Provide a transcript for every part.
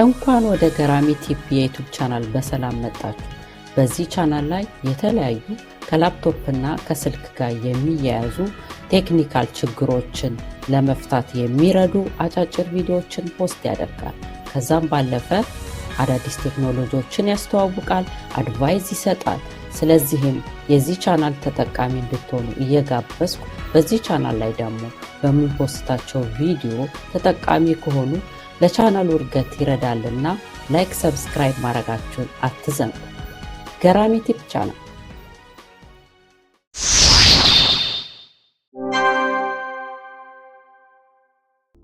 እንኳን ወደ ገራሚ ቲፕ የ YouTube channel በሰላም መጣችሁ። በዚህ ቻናል ላይ የተለያዩ ከላፕቶፕና ከስልክ ጋር የሚያያዙ technical ችግሮችን ለመፍታት የሚረዱ አጫጭር ቪዲዮዎችን post ያደርጋል። ከዛም ባለፈ አዳዲስ ቴክኖሎጂዎችን ያስተዋውቃል፣ advice ይሰጣል። ስለዚህም የዚህ ቻናል ተጠቃሚ እንድትሆኑ እየጋበዝኩ፣ በዚህ ቻናል ላይ ደግሞ በምን post ኣቸው ቪዲዮ ተጠቃሚ ከሆኑ ለቻናሉ እድገት ይረዳልና like፣ subscribe ማድረጋችሁን አትዘንጉ። ገራሚ ቲፕ ቻናል።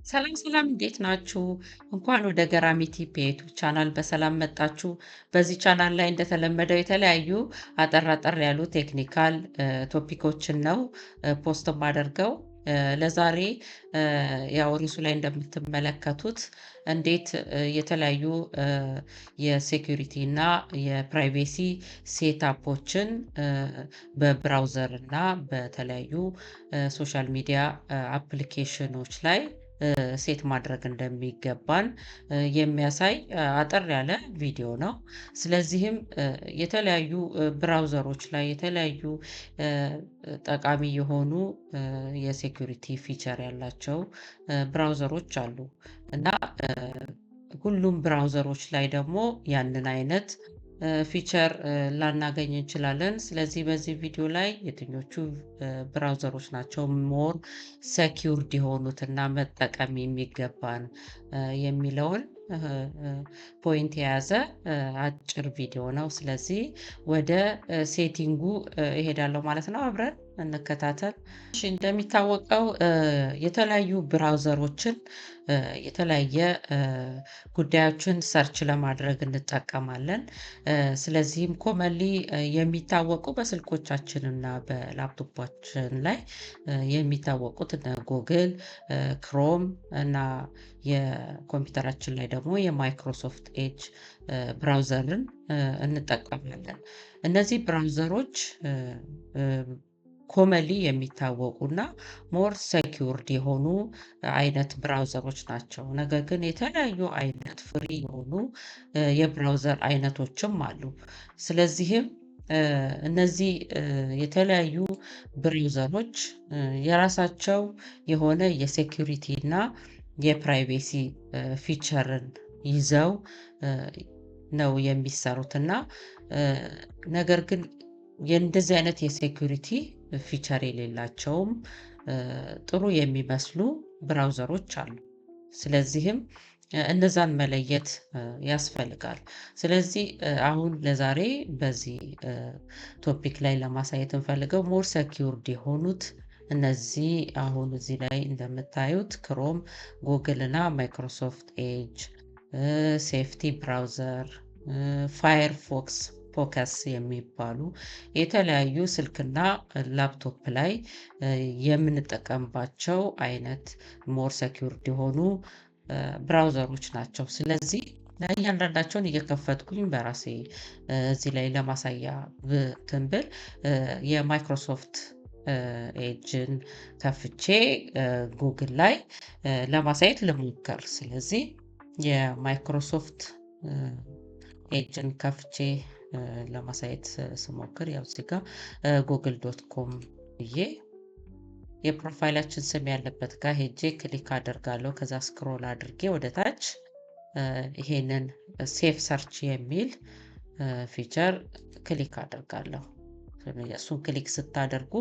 ሰላም ሰላም፣ እንዴት ናችሁ? እንኳን ወደ ገራሚ ቲፕ የ YouTube channel በሰላም መጣችሁ። በዚህ ቻናል ላይ እንደተለመደው የተለያዩ አጠር አጠር ያሉ technical topic ኦችን ነው post የማደርገው። ለዛሬ ያው ርዕሱ ላይ እንደምትመለከቱት እንዴት የተለያዩ የ security እና የ privacy setup ኦችን በ browser እና በተለያዩ social media application ኖች ላይ set ማድረግ እንደሚገባን የሚያሳይ አጠር ያለ ቪዲዮ ነው። ስለዚህም የተለያዩ browser ኦች ላይ የተለያዩ ጠቃሚ የሆኑ የ security feature ያላቸው browser ኦች አሉ እና ሁሉም browser ኦች ላይ ደግሞ ያንን አይነት feature ላናገኝ እንችላለን። ስለዚህ በዚህ ቪዲዮ ላይ የትኞቹ browser ኦች ናቸው more secured የሆኑትና መጠቀም የሚገባን የሚለውን point የያዘ አጭር ቪዲዮ ነው። ስለዚህ ወደ setting ኡ እሄዳለሁ ማለት ነው። አብረን እንከታተል። እንደሚታወቀው የተለያዩ browser ኦችን የተለያየ ጉዳዮችን search ለማድረግ እንጠቀማለን። ስለዚህም commonly የሚታወቁ በስልኮቻችን እና በላፕቶፖችን ላይ የሚታወቁት እነ Google Chrome እና የኮምፒውተራችን ላይ ደግሞ የ Microsoft Edge browser ን እንጠቀማለን። እነዚህ browser ኦች commonly የሚታወቁና more secured የሆኑ አይነት browser ኦች ናቸው። ነገር ግን የተለያዩ አይነት free የሆኑ የ browser አይነቶችም አሉ። ስለዚህም እነዚህ የተለያዩ browser ኦች የራሳቸው የሆነ የ security እና የ privacy feature ን ይዘው ነው የሚሰሩት እና ነገር ግን የእንደዚህ አይነት የ security feature የሌላቸውም ጥሩ የሚመስሉ browser ኦች አሉ። ስለዚህም እነዛን መለየት ያስፈልጋል። ስለዚህ አሁን ለዛሬ በዚህ topic ላይ ለማሳየት እንፈልገው more secured የሆኑት እነዚህ አሁን እዚህ ላይ እንደምታዩት Chrome፣ Google እና Microsoft Edge፣ Safety browser፣ Firefox Focus የሚባሉ የተለያዩ ስልክና ላፕቶፕ ላይ የምንጠቀምባቸው አይነት more secured የሆኑ browser ኦች ናቸው። ስለዚህ እያንዳንዳቸውን እየከፈትኩኝ በራሴ እዚህ ላይ ለማሳያ ብትንብል የ Microsoft Edge ን ከፍቼ ጉግል ላይ ለማሳየት ልሞክር። ስለዚህ የ Microsoft Edge ን ከፍቼ ለማሳየት ስሞክር ያው እዚህ ጋር google.com ብዬ የ profile ኣችን ስም ያለበት ጋር ሄጄ click አደርጋለሁ። ከዛ scroll አድርጌ ወደ ታች ይሄንን safe search የሚል feature click አደርጋለሁ። እሱን click ስታደርጉ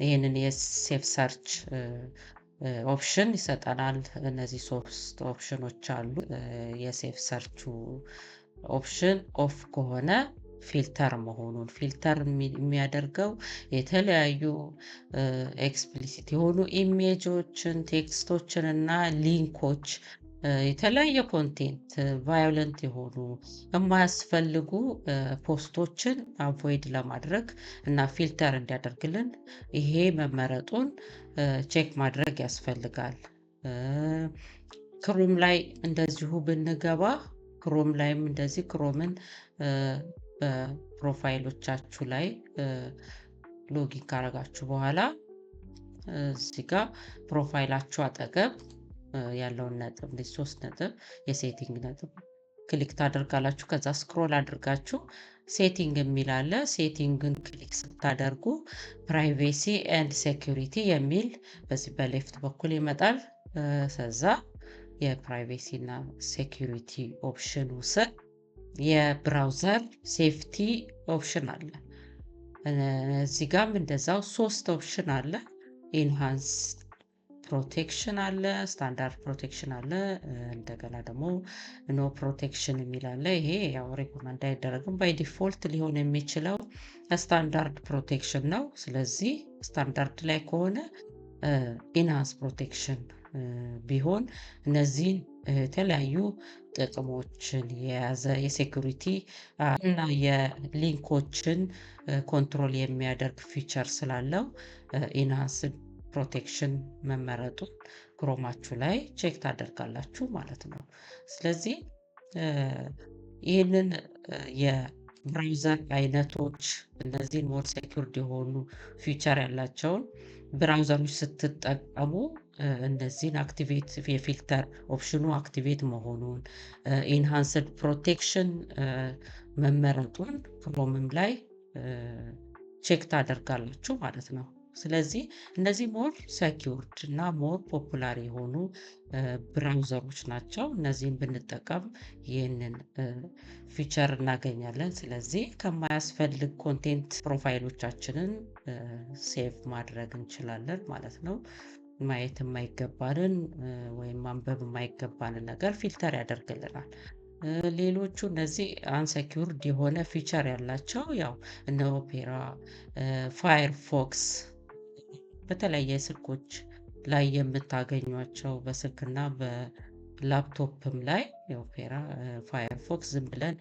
ይሄንን የ safe search option ይሰጠናል። እነዚህ ሶስት ኦፕሽኖች አሉ። የ safe search ኡ option off ከሆነ filter መሆኑን፣ filter የሚያደርገው የተለያዩ explicit የሆኑ image ኦችን፣ text ኦችን እና link ኦች፣ የተለያየ content፣ violent የሆኑ የማያስፈልጉ post ኦችን avoid ለማድረግ እና filter እንዲያደርግልን ይሄ መመረጡን check ማድረግ ያስፈልጋል። Chrome ላይ እንደዚሁ ብንገባ Chrome ላይም እንደዚህ Chrome ን በ profile ኦቻችሁ ላይ login ካረጋችሁ በኋላ እዚህ ጋር profile ኣችሁ አጠገብ ያለውን ነጥብ፣ ሶስት ነጥብ የ setting ነጥብ click ታደርጋላችሁ። ከዛ scroll አድርጋችሁ setting የሚል አለ። Setting ን click ስታደርጉ privacy and security የሚል በዚህ በ left በኩል ይመጣል። ከዛ የ privacy እና security option ውስጥ የ browser safety option አለ። እዚህ ጋም እንደዛው ሶስት option አለ። Enhance protection አለ፣ standard protection አለ፣ እንደገና ደግሞ no protection የሚል አለ። ይሄ ያው recommend አይደረግም። By default ሊሆን የሚችለው standard protection ነው። ስለዚህ ስታንዳርድ ላይ ከሆነ enhance protection ቢሆን እነዚህን የተለያዩ ጥቅሞችን የያዘ የ security እና የ link ኦችን control የሚያደርግ feature ስላለው enhance protection መመረጡን Chrome ኣችሁ ላይ check ታደርጋላችሁ ማለት ነው። ስለዚህ ይህንን የ browser አይነቶች እነዚህን more secured የሆኑ feature ያላቸውን browser ኦች ስትጠቀሙ እነዚህን activate የ filter option ኑ activate መሆኑን፣ enhanced protection መመረጡን Chrome ም ላይ check ታደርጋላችሁ ማለት ነው። ስለዚህ እነዚህ more secured እና more popular የሆኑ browser ኦች ናቸው። እነዚህን ብንጠቀም ይህንን feature እናገኛለን። ስለዚህ ከማያስፈልግ content profile ኦቻችንን save ማድረግ እንችላለን ማለት ነው። ማየት የማይገባንን ወይም ማንበብ የማይገባንን ነገር filter ያደርግልናል። ሌሎቹ እነዚህ unsecured የሆነ feature ያላቸው ያው እነ Opera፣ Firefox በተለያየ ስልኮች ላይ የምታገኟቸው፣ በስልክና በላፕቶፕም ላይ የ Opera፣ Firefox ዝም ብለን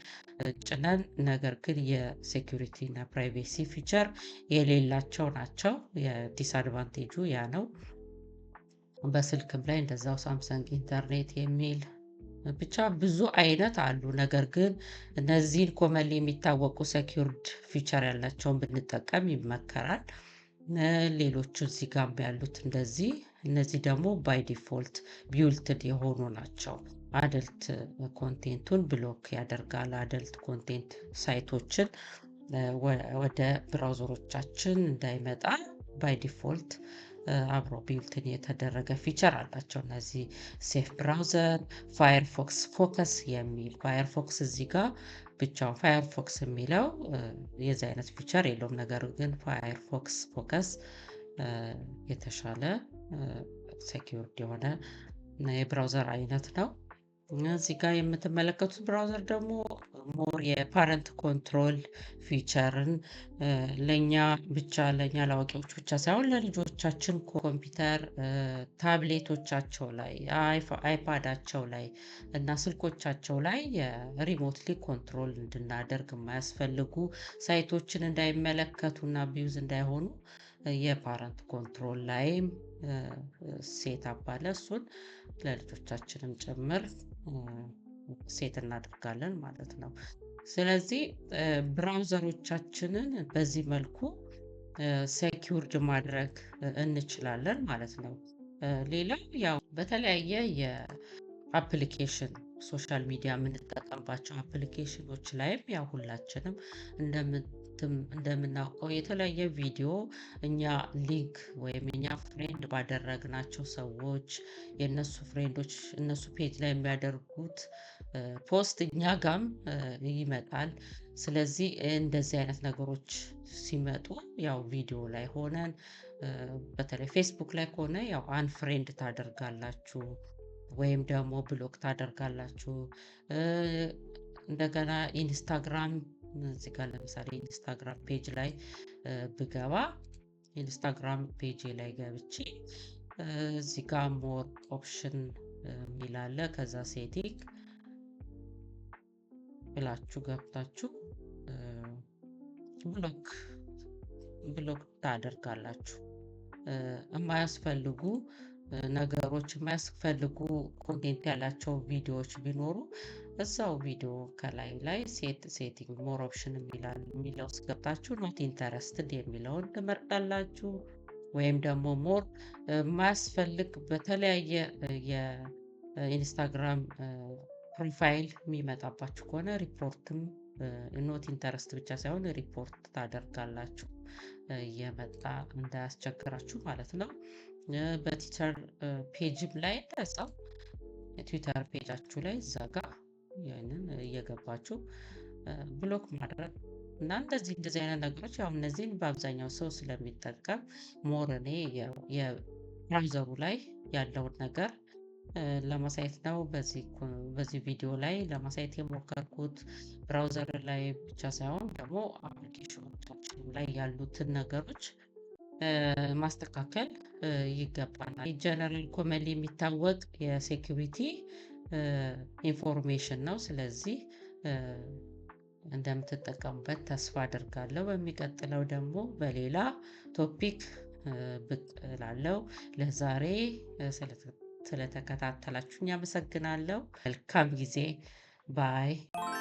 ጭነን ነገር ግን የ security እና privacy feature የሌላቸው ናቸው። የ disadvantage ኡ ያ ነው። በስልክም ላይ እንደዛው Samsung Internet የሚል ብቻ ብዙ አይነት አሉ። ነገር ግን እነዚህን commonly የሚታወቁ secured feature ያላቸውን ብንጠቀም ይመከራል። ሌሎቹ እዚህ ጋም ያሉት እንደዚህ፣ እነዚህ ደግሞ by default built-in የሆኑ ናቸው። Adult content ኡን block ያደርጋል። Adult content site ኦችን ወደ browser ኦቻችን እንዳይመጣ by default አብሮ built-in የተደረገ feature አላቸው። እነዚህ safe browser፣ Firefox Focus የሚል፣ Firefox እዚህ ጋር ብቻውን Firefox የሚለው የዚህ አይነት feature የለውም። ነገር ግን Firefox Focus የተሻለ secured የሆነ የ browser አይነት ነው። እዚህ ጋር የምትመለከቱት browser ደግሞ more የ parent control feature ን ለእኛ ብቻ፣ ለእኛ ለአዋቂዎች ብቻ ሳይሆን ለልጆቻችን ኮምፒውተር፣ ታብሌቶቻቸው ላይ፣ iPad ኣቸው ላይ እና ስልኮቻቸው ላይ የ remotely control እንድናደርግ፣ የማያስፈልጉ site ኦችን እንዳይመለከቱና abuse እንዳይሆኑ የ parent control ላይም set up አለ። እሱን ለልጆቻችንም ጭምር set እናደርጋለን ማለት ነው። ስለዚህ browser ኦቻችንን በዚህ መልኩ secured ማድረግ እንችላለን ማለት ነው። ሌላው ያው በተለያየ የ application social media የምንጠቀምባቸው application ኖች ላይም ያው ሁላችንም እንደምናውቀው የተለያየ ቪዲዮ እኛ link ወይም እኛ friend ባደረግናቸው ሰዎች የእነሱ friend ኦች እነሱ page ላይ የሚያደርጉት post እኛ ጋም ይመጣል። ስለዚህ እንደዚህ አይነት ነገሮች ሲመጡ ያው ቪዲዮ ላይ ሆነን በተለይ ፌስቡክ ላይ ከሆነ ያው unfriend ታደርጋላችሁ ወይም ደግሞ block ታደርጋላችሁ። እንደገና Instagram፣ እዚህ ጋር ለምሳሌ Instagram page ላይ ብገባ፣ Instagram page ላይ ገብቼ እዚህ ጋር more option የሚል አለ። ከዛ setting ብላችሁ ገብታችሁ block ታደርጋላችሁ። የማያስፈልጉ ነገሮች፣ የማያስፈልጉ content ያላቸው ቪዲዮዎች ቢኖሩ እዛው ቪዲዮ ከላይ ላይ setting more option የሚለው ውስጥ ገብታችሁ not interested የሚለውን ትመርጣላችሁ። ወይም ደግሞ more የማያስፈልግ በተለያየ የ Instagram Profile የሚመጣባችሁ ከሆነ report ም፣ not interest ብቻ ሳይሆን ሪፖርት ታደርጋላችሁ፣ እየመጣ እንዳያስቸግራችሁ ማለት ነው። በ Twitter page ም ላይ እንደዛው፣ የ Twitter page ኣችሁ ላይ እዛ ጋር ይህንን እየገባችሁ block ማድረግ እና እንደዚህ እንደዚህ አይነት ነገሮች። ያው እነዚህን በአብዛኛው ሰው ስለሚጠቀም more እኔ የ browser ኡ ላይ ያለውን ነገር ለማሳየት ነው። በዚህ ቪዲዮ ላይ ለማሳየት የሞከርኩት browser ላይ ብቻ ሳይሆን ደግሞ application ኖቻችን ላይ ያሉትን ነገሮች ማስተካከል ይገባናል። General commonly የሚታወቅ የ security information ነው። ስለዚህ እንደምትጠቀሙበት ተስፋ አድርጋለሁ። በሚቀጥለው ደግሞ በሌላ topic ብቅ እላለሁ። ለዛሬ ስለተከታተላችሁኝ አመሰግናለሁ። መልካም ጊዜ። Bye።